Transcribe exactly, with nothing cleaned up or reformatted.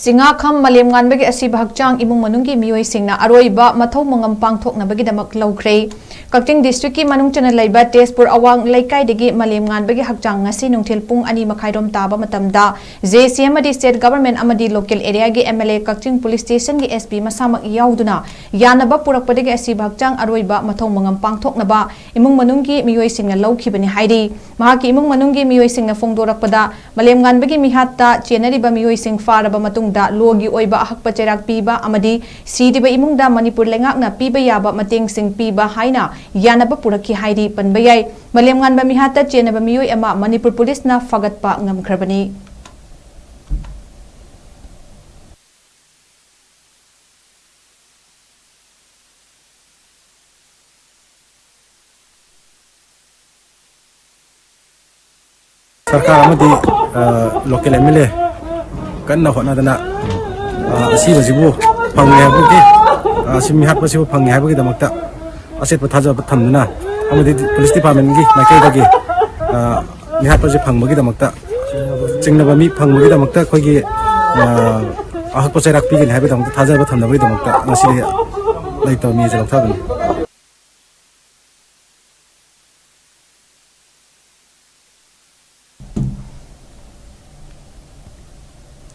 ꯆꯤꯡꯉꯥꯈꯝ ꯃꯥꯂꯦꯝꯉꯥꯟꯕꯒꯤ ꯑꯁꯤꯕ ꯍꯛꯆꯥꯡ ꯏꯃꯨꯡ ꯃꯅꯨꯡꯒꯤ ꯃꯤꯑꯣꯏꯁꯤꯡꯅ ꯑꯔꯣꯏꯕ ꯃꯊꯧ ꯃꯉꯝ ꯄꯥꯡꯊꯣꯛꯅꯕꯒꯤꯗꯃꯛ ꯂꯧꯈ꯭ꯔꯦ꯫ ꯀꯛꯆꯤꯡ district ꯀꯤ ꯃꯅꯨꯡ ꯆꯟꯅ ꯂꯩꯕ ꯇꯦꯖꯄꯨꯔ ꯑꯋꯥꯡ ꯂꯩꯀꯥꯏꯗꯒꯤ ꯃꯥꯂꯦꯝꯉꯥꯟꯕꯒꯤ ꯍꯛꯆꯥꯡ ꯉꯁꯤ ꯅꯨꯡꯊꯤꯜ ꯄꯨꯡ ꯑꯅꯤ ꯃꯈꯥꯏꯔꯣꯝ ꯇꯥꯕ ꯃꯇꯝꯗ J C ꯑꯃꯗꯤ state government ꯑꯃꯗꯤ local area ꯒꯤ M L A, Kakching police station ꯒꯤ S P ꯃꯁꯥꯃꯛ ꯌꯥꯎꯗꯨꯅ ꯌꯥꯅꯕ ꯄꯨꯔꯛꯄꯗꯒꯤ ꯑꯁꯤꯕ ꯍꯛꯆꯥꯡ ꯑꯔꯣꯏꯕ ꯃꯊꯧ ꯃꯉꯝ ꯄꯥꯡꯊꯣꯛꯅꯕ ꯏꯃꯨꯡ ꯃꯅꯨꯡꯒꯤ ꯃꯤꯑꯣꯏꯁꯤꯡꯅ ꯂꯧꯈꯤꯕꯅꯤ ꯍꯥꯏꯔꯤ꯫ ꯃꯍꯥꯛꯀꯤ ꯏꯃꯨꯡ ꯃꯅꯨꯡꯒꯤ ꯃꯤꯑꯣꯏꯁꯤꯡꯅ ꯐꯣꯡꯗꯣꯔꯛꯄꯗ, ꯃꯥꯂꯦꯝꯉꯥꯟꯕꯒꯤ ꯃꯤꯍꯥꯠꯇ ꯆꯦꯟꯅꯔꯤꯕ ꯃꯤꯑꯣꯏꯁꯤꯡ ꯐꯥꯔꯕ ꯃꯇꯨꯡꯗ ꯂꯣꯒꯤ ꯑꯣꯏꯕ ꯑꯍꯛꯄ ꯆꯩꯔꯥꯛ ꯄꯤꯕ ꯑꯃꯗꯤ ꯁꯤꯔꯤꯕ ꯏꯃꯨꯡꯗ ꯃꯅꯤꯄꯨꯔ ꯂꯩꯉꯥꯛꯅ ꯄꯤꯕ ꯌꯥꯕ ꯃꯇꯦꯡꯁꯤꯡ ꯄꯤꯕ ꯍꯥꯏꯅ ꯌꯥꯅꯕ ꯄꯨꯔꯛꯈꯤ ꯍꯥꯏꯗꯤ ꯄꯟꯕ ꯌꯥꯏ꯫ ꯃꯥꯂꯦꯝꯉꯥꯟꯕ ꯃꯤꯍꯥꯠꯇ ꯆꯦꯟꯅꯕ ꯃꯤꯑꯣꯏ ꯑꯃ ꯃꯅꯤꯄꯨꯔ police ꯅ ꯐꯥꯒꯠꯄ ꯉꯝꯈ꯭ꯔꯕꯅꯤ꯫ ꯁꯔꯀꯥꯔ ꯑꯃꯗꯤ, ꯑ, local M L A ꯀꯟꯅ ꯍꯣꯠꯅꯗꯅ, ꯑ, ꯑꯁꯤꯕꯁꯤꯕꯨ ꯐꯪꯉꯦ ꯍꯥꯏꯕꯒꯤ, ꯑ, ꯑꯁꯤ ꯃꯤꯍꯥꯠꯄꯁꯤꯕꯨ ꯐꯪꯉꯦ ꯍꯥꯏꯕꯒꯤꯗꯃꯛꯇ ꯑꯆꯦꯠꯄ ꯊꯥꯖꯕ ꯊꯝꯗꯨꯅ ꯑꯃꯗꯤ police department ꯀꯤ ꯃꯥꯏꯀꯩꯗꯒꯤ, ꯑ, ꯃꯤꯍꯥꯠꯄꯁꯦ ꯐꯪꯕꯒꯤꯗꯃꯛꯇ, ꯆꯤꯡꯅꯕ ꯃꯤ ꯐꯪꯕꯒꯤꯗꯃꯛꯇ ꯑꯩꯈꯣꯏꯒꯤ, ꯑ, ꯑꯍꯛꯄ ꯆꯩꯔꯥꯛ ꯄꯤꯒꯅꯤ ꯍꯥꯏꯕꯒꯤꯗꯃꯛꯇ ꯊꯥꯖꯕ ꯊꯝꯅꯕꯒꯤꯗꯃꯛꯇ ꯉꯁꯤꯗꯤ ꯂꯩꯇꯕ ꯃꯤꯁꯦ ꯂꯧꯊꯕꯅꯤ꯫